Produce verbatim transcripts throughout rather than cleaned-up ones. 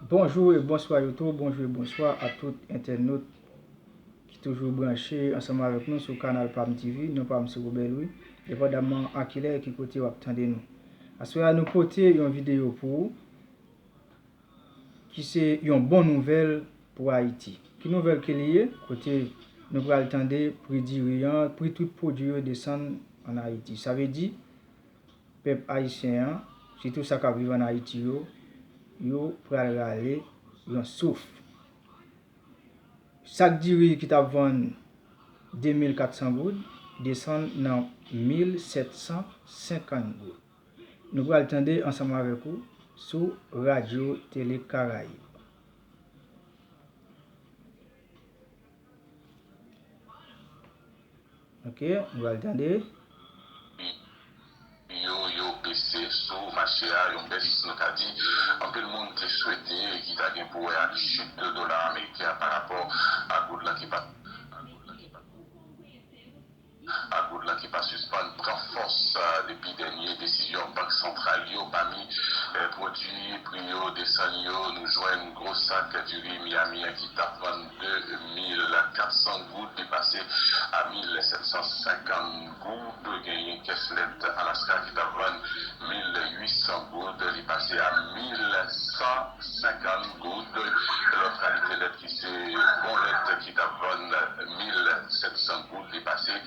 Bonjou e bonswa YouTube, bonjou e bonswa a tout entènot ki toujou branche ansanm avèk nou sou kanal Pam T V. Non pa m se Robert Louis, depandamman a kilè e ki kote w ap tande nou. Aswè a nou pote yon videyo pou ou ki se yon bon nouvèl pou Ayiti. Ki nouvèl ke li ye? Kote nou pral tande pri diri an, pri tout pwodui yo desann ann Ayiti. Sa vle di, pèp ayisyen an, sitou sa k ap viv ann Ayiti yo, yo pral rale yon souf. Sak diri ki t ap vann de mil kat san goud desann nan mil sèt san senkant goud. Nou pral tande ansanm avèk ou sou Radyo Tele Karayib. Ok, nou pral tande. Yo, yo bese sou mache a, yon bès, nou ka di. Anpil moun te swete ki ta gen pou wè ak chit dola ameriken an pa rapò a goud lan ki pa a goud lan ki pa sispann pran fòs, a, depi dènye desizyon bank santral yo. Pami, e, pwodui pri yo desann yo, nou jwenn gwo sak diri Miami an ki t ap vann de mil kat san goud, li pase a mil sèt san senkant goud. Genyen kès lèt Alaska ki t ap vann mil uit san goud, li pase a mil san senkant goud. Lòt kalite lèt ki se bon lèt ki t ap vann mil sèt san goud, li pase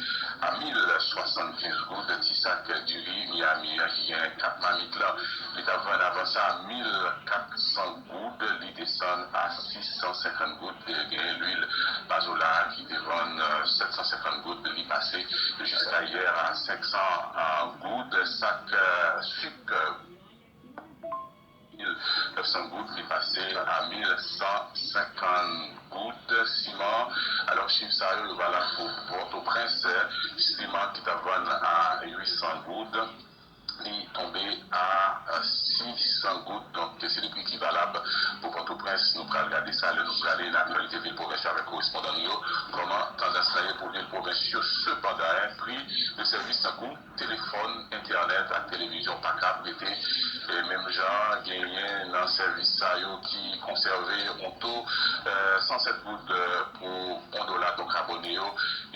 a mil swasannkenz goud. Ti sak diri Miami an ki gen kat mamit lan, li t ap vann avan sa mil kat san goud, li desann a sis san senkant goud. Genyen lwil mazola a ki te vann, e, sèt san senkant goud, li pase jiska yè a senk san goud. Sak, e, sik, e, mil nèf san goud, li pase a mil san senkant goud. Siman, alò chif sa yo, yo valab pou Pòtoprens. Siman ki t ap vann a uit san goud, li tonbe a, a sis san goud. Donk, se de pri ki valab pou Pòtoprens. Nou pral gade sa lè nou prale nan aktyalite vil pwovens yo avèk korespondan nou yo, kòman tandans lan ye pou vil pwovens yo. Sepandan, pri de sèvis tankou telefòn, entènèt ak televizyon pa ka ap rete, e, menm jan. Genyen nan sèvis sa yo ki konsève yon to, e, san sèt goud, e, pou yon dola. Donk, abòne yo,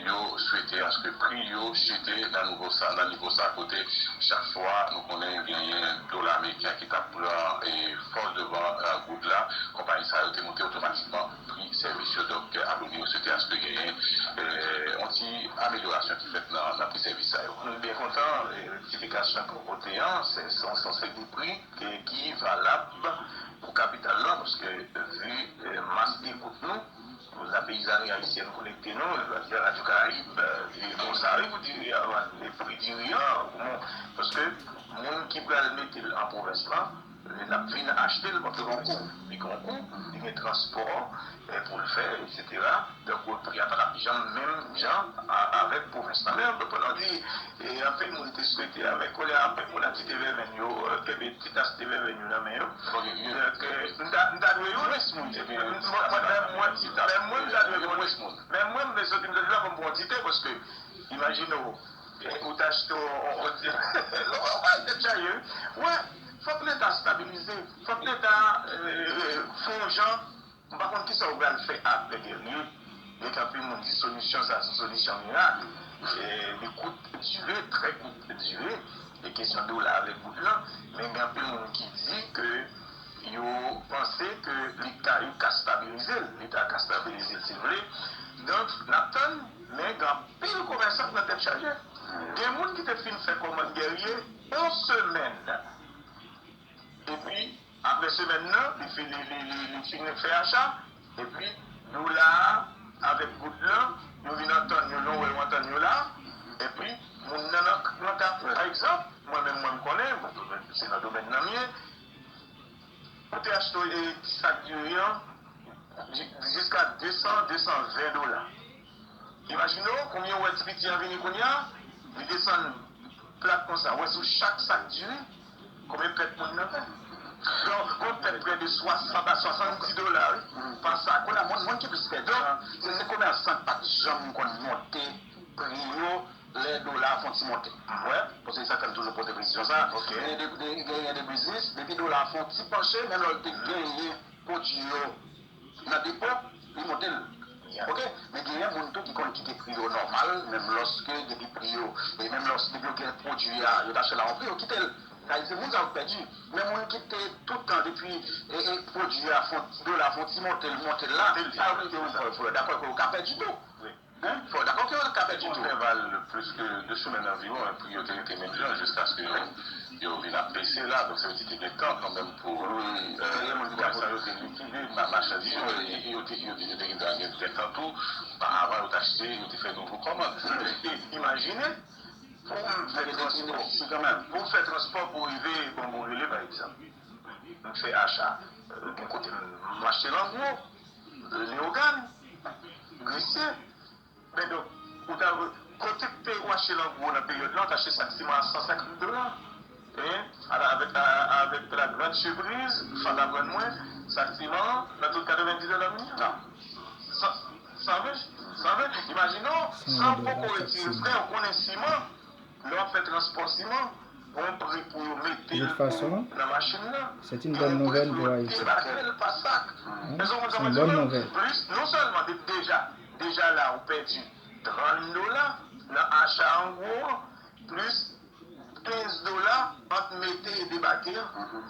yo swete aske pri yo chite nan nivo sa, nan nivo sa, kote chak fwa nou konnen genyen dola ameriken ki t ap pran, e, fòs devan, e, goud la, konpayi sa yo te monte otomatikman pri sèvis yo. Donk, abòne yo swete aske genyen, e, yon ti amelyorasyon ki fèt nan, nan pri sèvis sa yo. Nou byen kontan, e, rektifikasyon ke w pote an, se, se yon, se yon seri de pri ki, ki valab pou kapital la, paske vi, e, mas ekout nou, la peyizanri ayisyèn konekte nou, jodi a Radyo Karayib, e, li konsa, wi, pou diri a, e, pri diri an, kòman, paske moun ki pral mete l an pwovens lan, lè l ap vin achte l, bon, li gen yon kou, li gen yon kou, li gen transpò, e, pou l fè, etsetera. Donk, pri a pa t ap janm menm jan a, avèk pwovens lan. Men, pandan di, e, anpil moun te swete avèk, kounye a, anpil moun ap kite vèvenn yo, e, kenbe ti tas de vèvenn yo nan men yo. Donk, e, m ta, m ta dwe yon. Mwens moun te gen. Mwen, mwen, mwen, mwen, ti tas. Men mwen, m ta dwe yon. Mwens moun. Men mwen, m bezwen, m bezwen fè m pran ti te, paske, imajine w, e, ou t achte yon, yon, yon, yon, tèt chaje, wi. Wè, fòk Leta stabilize, fòk Leta, e, e, fè yon jan, m pa konn kisa w pral fè apre dènye, men gen anpil moun di solisyon sa se yon solisyon mirak. E, li kout dire, trè kout dire, e kesyon dola avèk goud lan, men gen anpil moun ki di ke yo panse ke li ka, yo ka stabilize l, Leta ka stabilize l si l vle. Donk, n ap tann, men gen anpil komèsan k nan tèt chaje. Gen moun ki te fin fè kòmann gèrye yon semèn. Epi, apre semèn nan, li fin, li, li, li, li fin fè acha. Epi, dola a avèk goud lan, yo vin antann yo, nou wè yo antann yo la. Epi, moun nan, nan, nan ka, pa egzanp, mwen menm, mwen m konnen, bon, domèn, se nan domèn nan m ye. Ou te achte, e, ti sak diri an, ji-, jiska de san, de san ven dola. Imajine w, konbyen w wè ti piti an vini kounye a, li desann plat konsa. W wè sou chak sak diri, konbyen pèt moun nan fè? Donk, yon pèt prè de swasant a swasanndiz dola, wi, pa sak. Kounye a, moun, moun ki plis pèdi an, se, se komèsan k pa t janm konn monte pri yo lè dola a fè yon ti monte. Wè, paske se sa k fè m toujou pote presizyon sa. Genyen de, de, genyen de biznis, depi dola a fè yon ti panche, menm lè w te genyen pwodui yo nan depo, li monte l. Ok? Men genyen moun tou ki konn kite pri yo nòmal, menm lòske depi pri yo, e menm lòske depi yo gen pwodui a, yo t achte l a yon pri, yo kite l. Sa vle di se moun sa yo k pèdi. Men moun ki te tout tan depi e, e, pwodui a fè yon ti dola, fè yon ti monte l, monte l la, sa yo kite yo, fò, fò dakò ke yo ka pèdi tou. Fò dakò ke yo ka pèdi tou. Entèval plis ke de semèn anviwon, pri yo te rete menm jan jiskaske yo, yo vin ap bese la. Donk, sa vle di te gen tan kanmenm pou, euh, komèsan yo te likide ma-, machandiz yo, e, e yo te, yo te, yo te gen, gen, gen tan tou, pa avan yo t achte, yo te fè nouvo kòmand. E imajine, pou m fè transpò, pou m fè transpò pou rive Bonbon Rele, pa egzanp. M fè acha, euh, gen kote m achte l an gwo, Leyogàn, Gresye. Men donk, ou ta, kote w te ou achte l an gwo nan peryòd la, ou t achte sak siman a san senkant dola. E, a la, avèk, a, avèk la grande surprise, Fanta aprann mwen, sak siman an, nan tout katrevenndis dola m li an. Non. San, san ven, san ven. Imajine w, san w poko retire frè, ou konnen siman, lè w ap fè transpò siman, gon pri pou yo mete nan machin nan, gon pri pou yo debake l pa sak. Èske w konprann sa m ap di w la? Plis, non sèlman de, deja, deja la, ou pèdi trant dola nan acha an gwo an, plis kenz dola ant mete e debake an.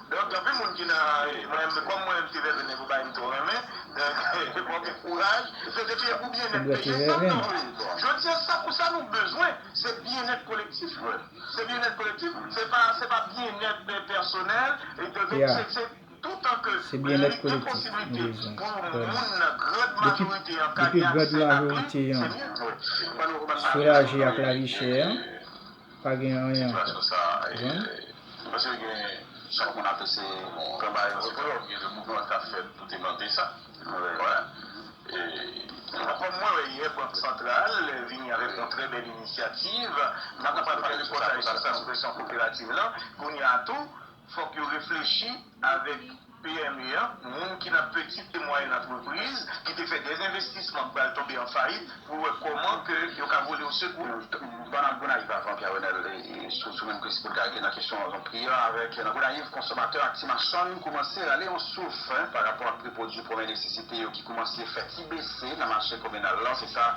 Donk, gen anpil moun ki nan, mwen, kòm mwen menm, te vèvè nèg ou bay m tou renmen, donk, bon, gen kouraj. Se te fè pou byennèt peyi an, sa m nan vle. Jodi a, sa pou sa nou bezwen, se byennèt kolektif. Se byennèt kolektif, se pa, se pa byennèt, euh, pèsonèl, e de, se, se toutan ke li gen posibilite pou moun nan, grand majorite an, ka gen aksè ak li, se mye. Sou lavi ak lavi chè a. Pa gen anyen ankò. Sitiyasyon sa a, e, m panse gen, jan moun ap ese, bon, pran bagay yo sou kò yo, gen de mouvman k ap fèt pou te mande sa. Wè. E, kòm mwen wè yè, Bank Santral vini avèk yon trè bèl inisyativ, m pa konn pral fè repòtaj sou sa, sou kesyon koperativ lan, kounye a tou, fòk yo reflechi avèk P M E an, moun ki nan petite et moyenne entreprise, ki te fè dè envestisman k pral tonbe an fayit, pou wè kòman ke yo ka vole o sekou. Ban n al Gonayiv avan, Pierre Renel, e, e, sou, sou menm prensip pou n ka rete nan kesyon pri an, avèk, nan Gonayiv, konsomatè ak ti machann koumanse rale yon souf, en, pa rapò ak pri pwodui premye nesesite yo ki koumanse fè ti bese nan mache kominal lan, se sa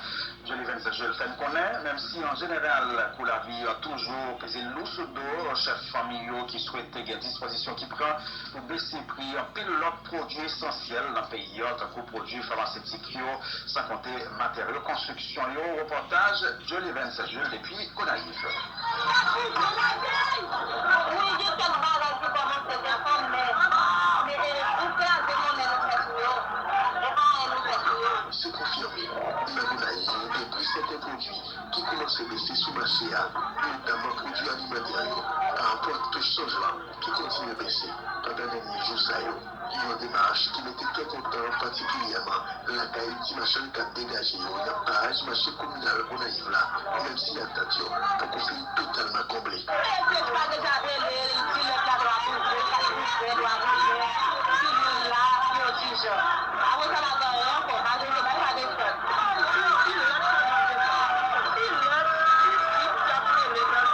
Jolivens Jules fè n konnen, menm si an jeneral, kou lavi an toujou peze lou sou do chèf fanmi yo ki swete gen dispozisyon ki pran pou bese pri anpil lòt pwodui esansyèl nan peyi an, tankou pwodui famasetik yo, san konte materyo konstriksyon yo. Repòtaj Jolivens Jules depi Gonayiv. Wi, gen kèk bagay ki kòmanse desann, men, men, e, ou kraze monnen nou fè sou yo. E pa anyen nou fè sou yo. Se konfime, nan Gonayiv, gen pri sèten pwodui ki koumanse bese sou mache a, notamman pwodui alimantè yo, pa rapò ak to chanj lan ki kontinye bese pandan dènye jou sa yo. Yon demach ki mete kè kontan patikilyèman lakay ti machann k ap degaje yo nan baraj mache kominal Gonayiv la, menm si atant yo poko fin totalman konble. Mesye, sa deja rele, ti lèt la dwa bouje, sa bouje, dwa bouje, ti moun la, yo di jan. Apre sa, pa gen anyen ankò, pa gen, pa gen sa desann. Ti lèt sèlman desann. Ti lèt, ti, ti, ti ap rele nan,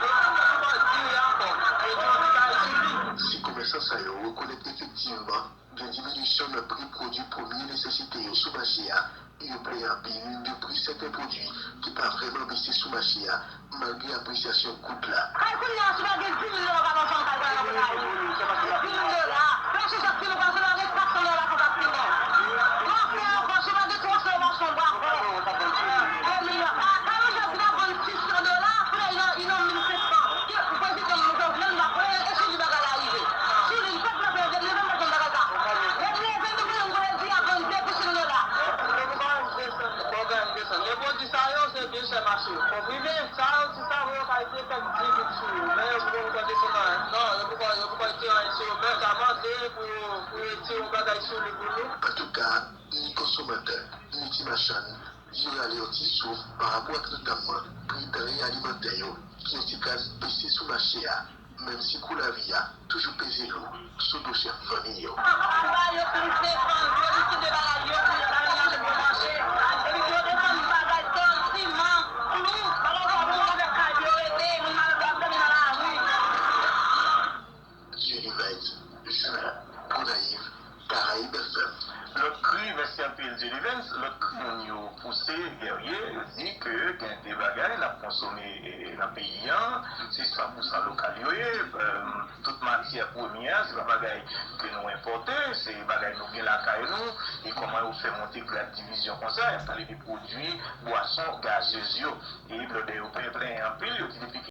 desann nan bò diri ankò. Yo di yon ti bagay sou li. Si komèsan sa yo rekonèt efektivman gen diminisyon nan pri pwodui premye nesesite yo sou mache a, yo plenn anpil de pri sèten pwodui ki pa vrèman bese sou mache a, malgre apresyasyon goud la. Kay kounye a, si w pa gen dis mil dola, w pa ka fè yon kay pa nan Gonayiv. Dis mil dola, pèse chak kilo pwason la, gen kat san dola pa fè yon kat siman. Mafya ankò, si w pa gen twa san, w pa fè yon bwa fè. Kay mil dola, a, kay mil dola, si w ta vann sis san dola, pou lè yon, yon mil senk san. Ki, prezidan nou Jovenel, m pa konnen, e sou li bagay la rive. Sou li, li pa t nan prezidan, li menm pa konn bagay sa. Lè l leve, li menm, kounye a, di a vann de pou sis san dola. Yo pou ba yo desann, pou yo desann. Men pwodui sa yo, se byen chè mache. Konprime, sa yo, ti savon yo ka ete fèk di goud sou yo. Men yo poko, poko desann anyen. Non, yo poko, yo poko retire anyen sou yo. Men sa mande pou yo, pou yo retire yon bagay sou li pou nou. Antouka, ni konsomatè, ni ti machann, yo rale yon ti souf pa rapò ak notamman pri danre alimantè yo, ki yon ti kras bese sou mache a, menm si kou lavi a toujou peze lou sou do chèf fanmi yo. Anba yo plis desann pwodui de bagay yo pou yo ka vin achte pou manje. Epi yo desann bagay kòm siman, klou, bagay sa pou moun avèk kay pou yo rete, moun malad yo ap dòmi nan lari. Junivays, Jura, Gonayiv, Para. Lòt kri, mèsi anpil Dieulivens, lòt kri moun yo pouse, gèrye, yo di ke gen de bagay n ap konsome eh, nan peyi an, se san pousan lokal yo ye, eh, tout matyè premyè, se pa bagay ke nou enpòte, se bagay nou gen lakay nou, e kòman yo fè monte grad divizyon konsa, y ap pale de pwodui, bwason gazez yo. E blòdè yo plen plen anpil, yo di depi